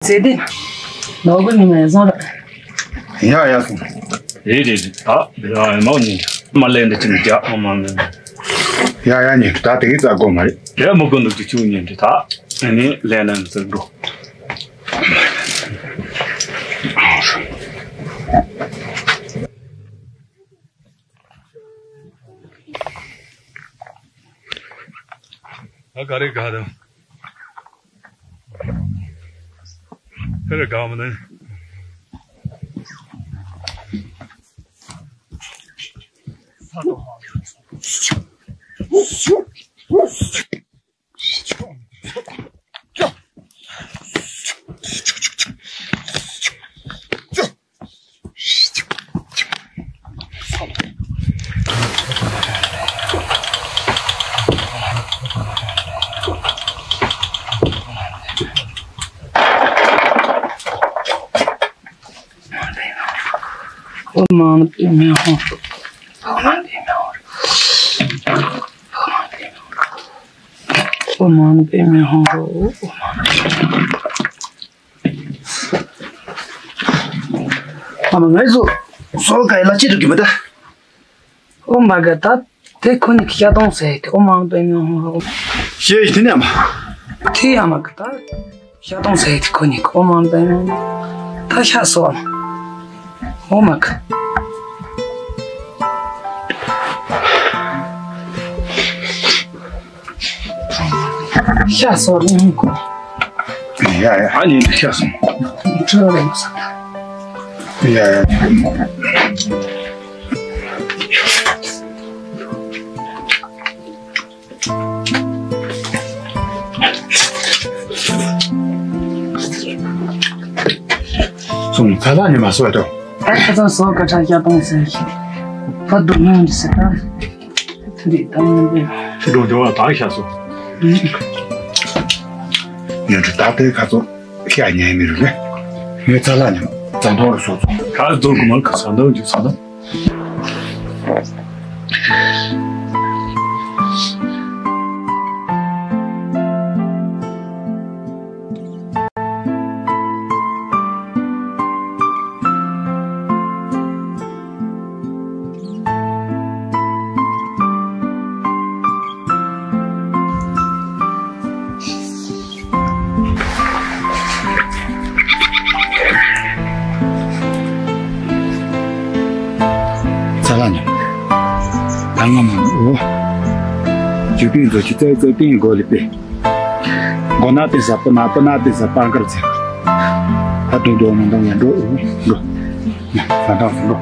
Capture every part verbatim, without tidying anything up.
ཚེ་འདི་ནོར་བུ་ཉི་མའི་བཟང་ར། ཡ་ཡ་སོང་། རེད་རེད་རེད། ད་ཡ་ཡ་མོ་ནི་མ་ལེན་འདི་ཅི་ནི་རྒྱ་མ་མ་མ། ཡ་ཡ་ཉི་ད་དེ་གི་རྩ་དགོས་མ་རེད། རེད་མོ་དགོས་འདུག་ཅི་ཆུ་ཉན་འདི་ད་ཨ་ནི་ལེན་ན་ཟེར་འགྲོ། ཨ་ག་རེ་ག་རེ། ཁེར་དགའ་མོ་ནི། ཨོཾ་མ་ཎི་པདྨེ་ཧཱུྃ། ཨོཾ་མ་ཎི་པདྨེ་ཧཱུྃ། ཨོཾ་མ་ཎི་པདྨེ་ཧཱུྃ། ཨོཾ་མ་ཎི་པདྨེ་ཧཱུྃ། ཨ་མ་ངའི་བཟོ་བཟོ་ག་ལ་ཅི་འདུག་གི་མི་ད། ཨོ་མ་ག་ད་དེ་ཁོ་ནི་ཤ་དོང་ཟེར་གི་ཨོཾ་མ་ཎི་པདྨེ་ཧཱུྃ། ཤེས་ཐི་ནི་ཨ་མ། ཐི་ཨ་མ་ག་ད་ཤ་དོང་ཟེར་གི་ཁོ་ནི་ཨོཾ་མ་ཎི་པདྨེ་ཧཱུྃ། ད་ཤ་སོ་ཨ་མ། ཨོ་མ་ག། ཤ་སོ་ཨ་མ་ག། ཡ་ཡ་ཨ་ནི་ཤ་སོ། ཁྲོ་རེ་མ་ས། ཡ་ཡ། སོང་ཚ་ལ་ཉི་མ་སོ་དོ། ཨ་ཁ་ཚང་སོ་ཀ་ཁྲ་ཤ་དོང་ཟེར་ཤི། ཕ་དུ་ནང་འདི་ཟེར་ད། ཐུ་རི་དང་ནང་འདི། ཤི་དོང་འདི་བ་ད་ཤ་སོ། ཉོན་ཅུ་ད་དེ་ཁ་ཚོ་ཤ་ཉན་མི་རུ་ལེ། ངའི་ཚ་ལ་ཉི་མ་ཚ་དོང་རུ་སོ་ཚོ། ཁ་དོང་གུ་མང་ཁ་ཚ་དོང་འཇུ་ཚ་དོང་། ཚ་ལ་ཉམས། ད་ང་མ་འོ། ཇུ་པིན་བཟོ་ཅི་ཙེ་ཙེ་ཏིང་གོ་ལི་པེ། མགོ་ན་ཏེ་ས་པུ་ན་པུ་ན་ཏེ་ས་པང་ཀར་ཚེ། ད་དུང་དུ་མ་འདང་ཡ་འགྲོ་འོ་འགྲོ། ཡ་ད་འདང་སུ་འགྲོ།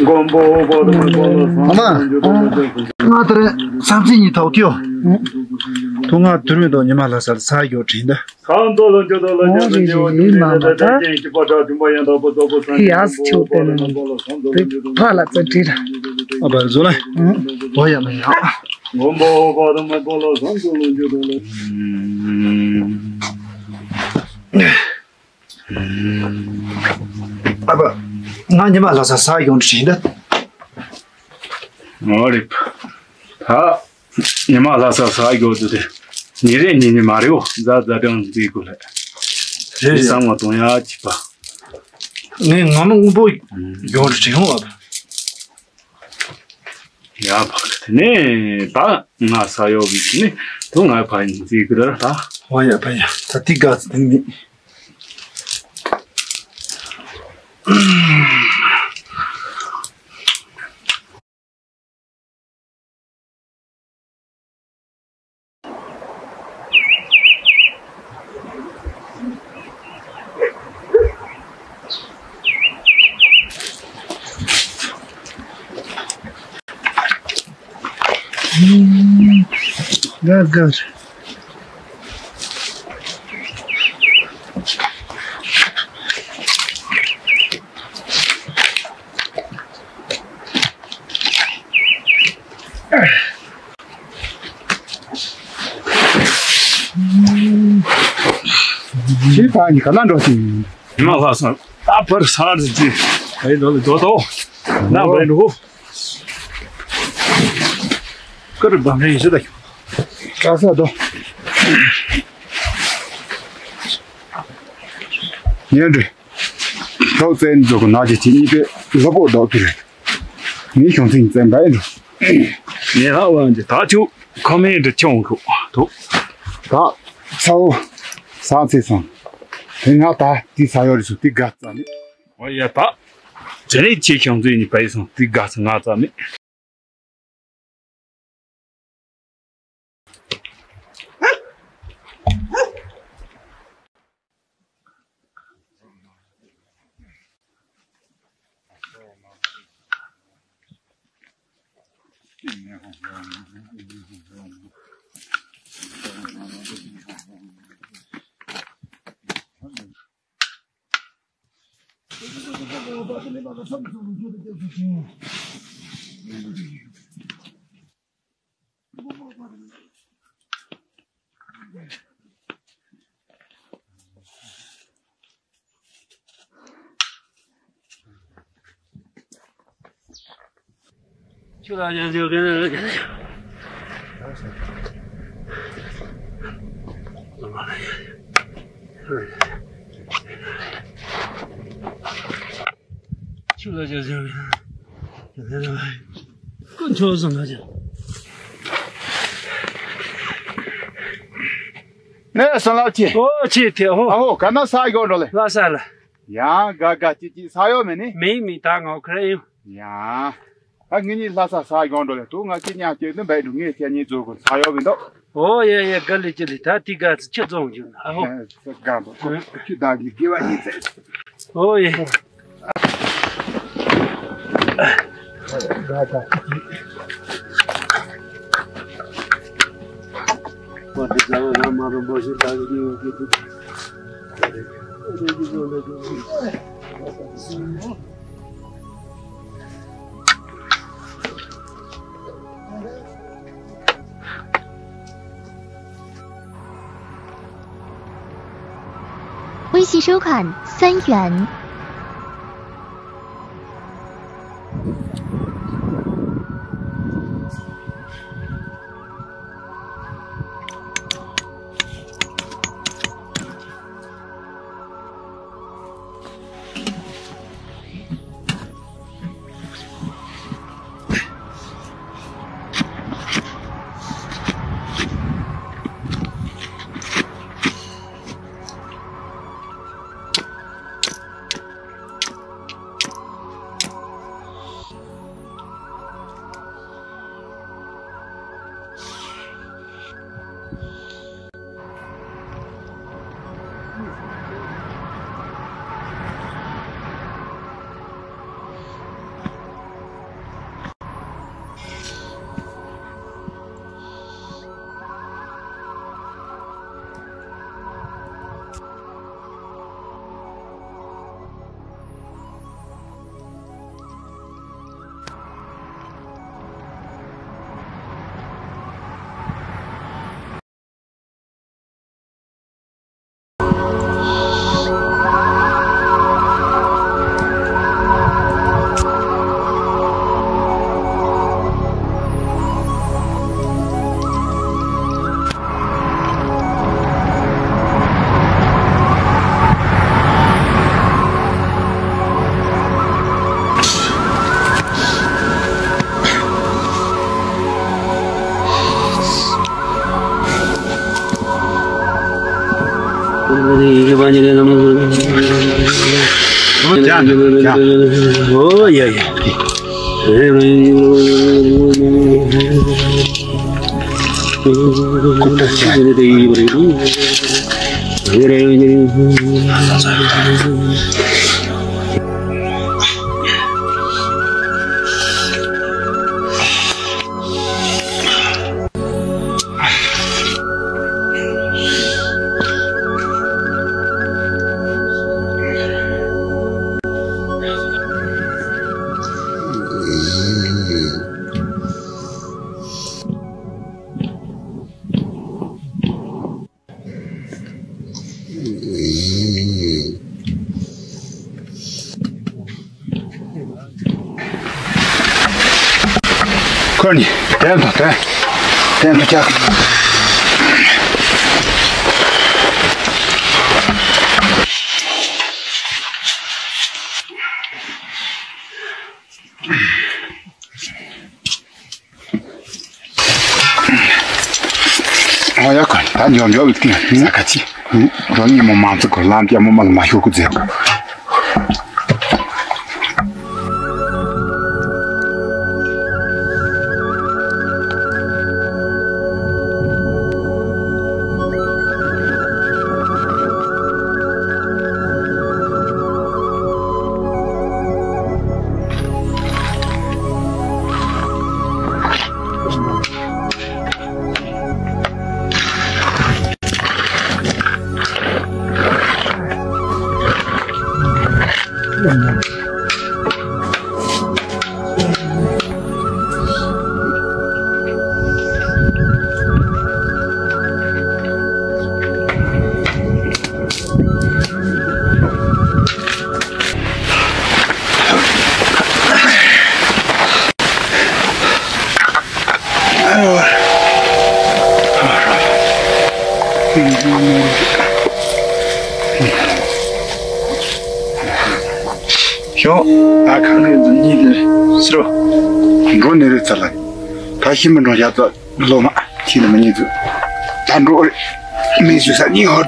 མགོན་པོ་པདྨ་འཁོར་ལོ་ཨ་མ། ང་དེར་བསམ་ཚུལ་གཉིས་ཐོག་ཐུག་ཡོད། ཐུག་ང་དུ་རུ་དང་ཉི་མ་ལྷ་སར་ས་ཡོད་དྲིན་ད། ཨོ་རེ་རེ་ཡིན་མ་མ་ད། ཧི་ཡ་སི་ཆོ་པེ་ན་དེ་ཕ་ལ་ཙ་དྲི་ར། ཨ་བར་བཟོ་ལ། ཨོ་ཡ་མ་ཡ། ཨ་བ། ང་ཉི་མ་ལྷ་ས་ས་ཡོང་དྲིན་ད། ཨོ་རེ། ད། ཉི་མ་ལྷ་ས་ས་གོ་དུ་དེ། ཉི་རེ་ཉི་ཉི་མ་རེ་འོ་ཛ་ཛ་དྲང་འདི་གོ་ལེ། རེ་རེ། བསམ་བློ་གཏོང་ཡ་གཅིག་པ། ངས་ང་མི་དངོས་པོ་ཡོང་རེ་དྲན་འོ་བ། ཡ་བ་དེ་ནས་ད་ང་ས་ཡོ་གི་ནི་དུ་ང་ཕ་ཡིན་འདི་གི་ར་ད། ཨོ་ཡ་ཕ་ཡ་ད་ཏི་ག་ཙི་ནི། Good, good. ཁྱེད་ཕ་ཉི་ག་ལ་འགྲོ་ཞིག་ཉི་མ་ལྷག་སོང་། ད་བར་སར་ཅི། ཨེ་ལོ་ལི་དོ་དོ། ན་བར་འགྲོ། ཀར་བམ་རེ་ཡིན་ཟེར་ད། ཀ་ས་དོ། ཉན་རེ། ཁྱོད་བཙན་འཛུལ་གི་ན་གི་ཅི་གཉིས་པའི་ལོ་པོ་ལྡོག་གི་རེད། ངའི་གཞུང་ཚིག་བཙན་པ་ཡིན་འགྲོ། ངས་ཧ་བ་འདི་ད་ཆུ་ཁོ་མེད་འདྲི་ཆུང་ཁུ་དུ། ད་ཚ་བོ་ས་ཚེ་སོང་། དེ་ང་ད་དེ་ས་ཡོ་རི་སུ་དེ་དགའ་ཙ་ནི། ཨོ་ཡ་ད། ཇེ་ནི་ཆེ་ཁྱོད་ཚོས་ནི་པའི་སོང་དེ་དགའ་ཙ་ང་ཙ་ནི། ནས་སོང་ལགས་ཀྱིས། ཨོ་ཅི་ཐེ་ཧོ། ཨ་ཧོ་ག་ན་ས་གོ་འགྲོ་ལེ། ལ་ས་ལ། ཡང་ག་ག་ཅི་ཅི་ས་ཡོ་མེ་ནི། མེ་མེ་ད་ངོ་ཁ་ཡོ། ཡང་། ད་ངེད་གཉིས་ལྷ་ས་ས་གོ་འགྲོ་ལེ་དུ་ང་ཅི་ཉག་ཅི་ནི་འབའ་འགྲོ་ངེད་ཅི་གཉིས་ཛོ་གོ་ས་ཡོ་མེ་འདོ། ཨོ་ཡ་ཡ་ག་ལེ་ཅི་ལེ་ད་ཏི་ག་ཅི་ཅི་ཛོང་ཅུ་ན་ཨ་ཧོ། ཨེ་ས་ག་འདོ་ཁོ་ཅི་ད་གི་གི་བ་ཡི་ཚེ། ཨོ་ཡ།微信收看三元。Tony, tento, te. Tento, Jack. Aya kan, ta nyom yo itki, sakati. Roni mo mantu ko lampi mo mal mayo ku zeko. ཞོ། ཨ་ཁ་ངེ་ཉི་དེ་སྲོ། འགྲོ་ནི་རེད་ཚ་ལ། ད་ཤི་མི་འགྲོ་ཡ་ཚ་ལོ་མ་ཁྱི་ནི་མི་ཉི་ཚུ། ད་འགྲོ་རེད། མི་ཞུ་ས་ཉི་ཧོ།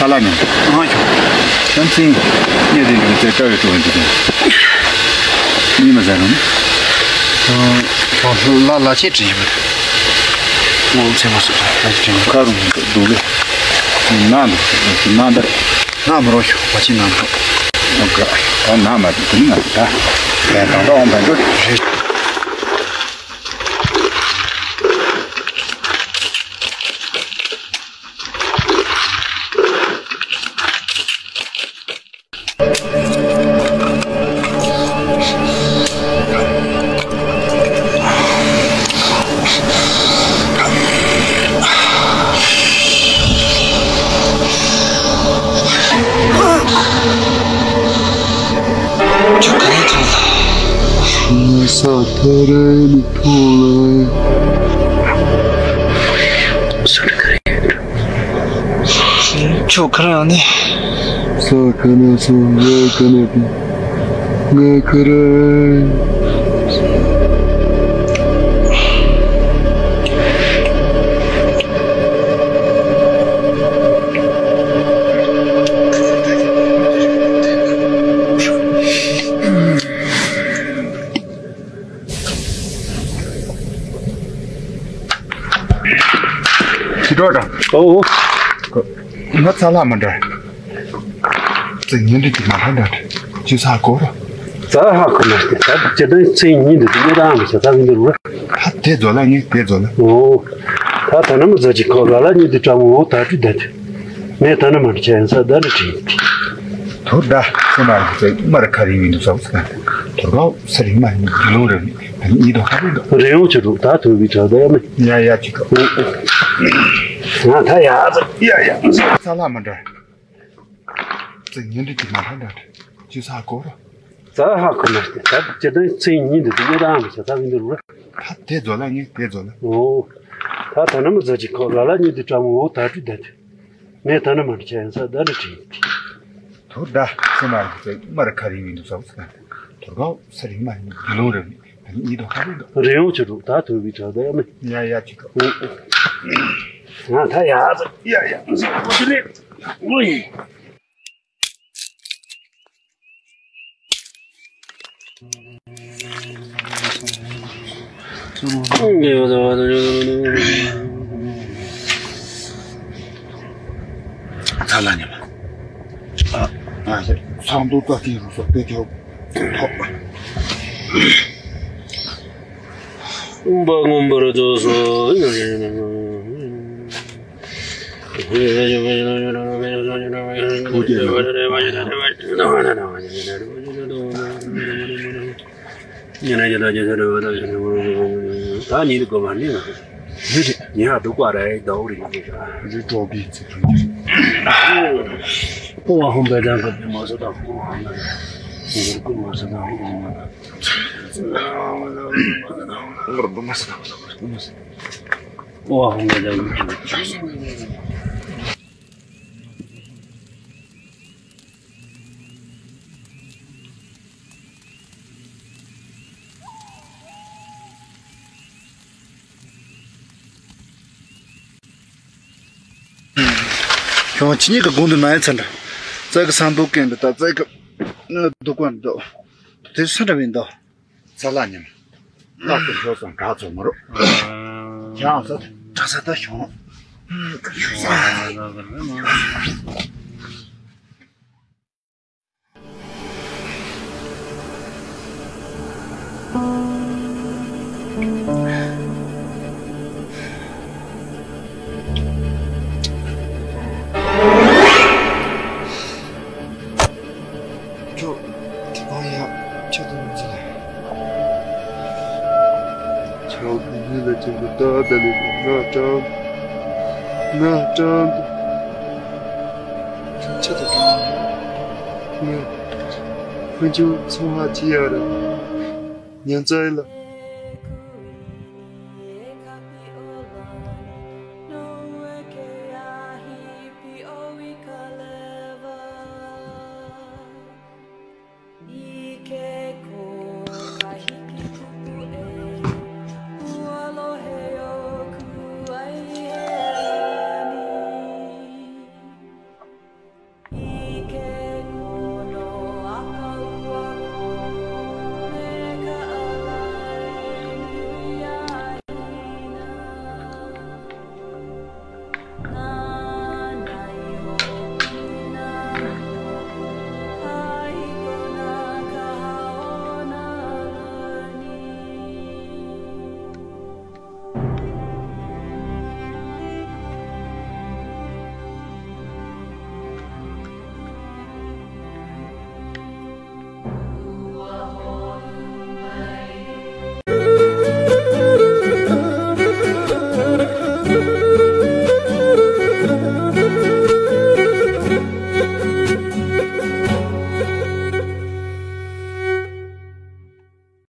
ཚ་ལ་ནི། ཨང་ཁྱོ། ཡང་ཚིང་། ངས་དེ་ནི་དེ་ཀ་བའི་ཀྲོ་འདི་དང་། ཉི་མ་ཟ་རུང་། ཨང་། ལ་ལ་ཆེ་དྲིས་མི། ངོ་ཚེ་མ་སོ་ལ་ཆེ་དྲིས་མི། ཁ་རུང་འདུག་ལེ། ན་འདུག་ན་འདུག་ན་འདུག་ན་འདུག་ན་འདུག་ན་འདུག་ན་འདུག་ད་ན་མ་དེ་ན་ད། ད་ད་ད་འོང་ད་འགྲོ་རེད། ཁྱོད་ཁ་རང་ནི། ས་ཁ་ན་སོང་། ས་ཁ་ན་དེ། ང་ཁ་ར། ཁྱི་དྲོ་དང་། ཨོ། ང་ཚ་ལ་མ་འདྲ། ཙི་ཉིན་འདི་གི་མ་འདྲ་འདྲ། ཅི་ས་གོ་ར། ཙ་ཧ་གོ་མ་སྟེ། ད་ཅི་ད་ཚེ་ཉིན་འདི་དེ་ད་མི་ཤ་ད་མི་འདུག་ར། ད་དེ་ཛོ་ལ་ངས་དེ་ཛོ་ལ། ཨོ། ད་ད་ན་མི་ཛ་ཅི་གོ་ལ་ལ་ཉིན་འདི་ཀྲ་མོ་ད་ཅི་ད་དེ། ངས་ད་ན་མ་འདྲ་ཆ་ཡན་ས་ད་ནི་ཁྲིད་དེ། ཐོར་ད་སེ་མ་ར་ཚེ་མ་ར་ཁ་རི་མི་འདུག་ས་བུ་ས་ད། ཐོར་ག་ས་རིང་མ་ཡིན་རྒྱུ་ལོང་རེད། ཨ་ནི་ཡིད་དོ་ཁ་རེད་དོ། རེ་ཡོང་ཆུ་རུ་ད་ཐུ་བི་ཁྲ་ད་ཡ་མེ། ཡ་ཡ་ཅི་ཁ། ང་ད་ཡ་ཡ་ཡ། ས་ལ་མ་འདྲ། ཙི་ཉིན་འདི་གི་མ་འདྲ་འདྲ། ཅི་ས་གོ་ར། ཙ་ཧ་གོ་མ་སྟེ། ད་ཅི་ད་ཚེ་ཉིན་འདི་དེ་ད་མི་ཤ་ད་མི་འདུག་ར། ད་དེ་ཛོ་ལ་ངས་དེ་ཛོ་ལ། ཨོ། ད་ད་ན་མི་ཛ་ཅི་གོ་ལ་ལ་ཉིན་འདི་ཀྲ་མོ་འོ་ད་ཅི་ད་དེ། ངས་ད་ན་མ་འདྲ་ཆ་ཡན་ས་ད་ནི་ཁྲིད་དེ། ཐོར་ད་སེ་མ་ར་ཚེ་མ་ར་ཁ་རི་མི་འདུག་ས་བུ་ས་ད། ཐོར་ག་ས་རིང་མ་ཡིན་རྒྱུ་ལོང་རེད། ཨ་ནི་ཡིད་དོ་ཁ་རེད་དོ། རེ་ཡོང་ཆུ་རུ་ད་ཐུ་བི་ཁྲ་ད་ཡ་མེ། ཡ་ཡ་ཅི་ཁ། ཨོ་ཨོ། ང་ད་ཡ་ཡ་ཡ། ཨོ་ཅི་ལེ། ཨོ་ཡེ། ཚ་ལ་ཉི་མ། ཨ། ཨ་ཚང་དུ་ད་ཏི་རུ་སོ་པེ་ཐོ། ཐོ། Umba gumbara doso. Tani ko mani. Ni ha du kwa rai da uri. Ni to bi. Ko wa hon be dan ko ma so da ko. Ko ma so da. ཁྱོད་ཁྱེད་གཉིས་ཀྱི་དགོང་དུ་ན་ཡི་ཚ་འདྲ། རྩ་གི་ས་འདུག་གན་འདི་ད་རྩ་གི་འདུག་གན་འདུག་དེ་ས་འདྲ་བིན་འདུག་རྩ་ལ་ཉམས། ལག་ཏུ་ལྷོད་ཙང་ག་ཚོད་མ་རུ། ཡང་ས་གྲྭ་ས་ད་བྱུང་། ཁྱོད་དེ་གང་ཡང་ཁྱོད་དུ་མི་ཚུད། ཁྱོད་ཀྱི་ཡིད་ལ་ཅན་གྱི་ལྟ་བ་ལས་ང་དྲང་། ང་དྲང་། ཁྱོད་དུ་དྲང་། ངས་ཁོང་ཚོ་ཚང་མ་ཅི་ཡ་རེད། ཉན་ཚ་ཡིན་ལ།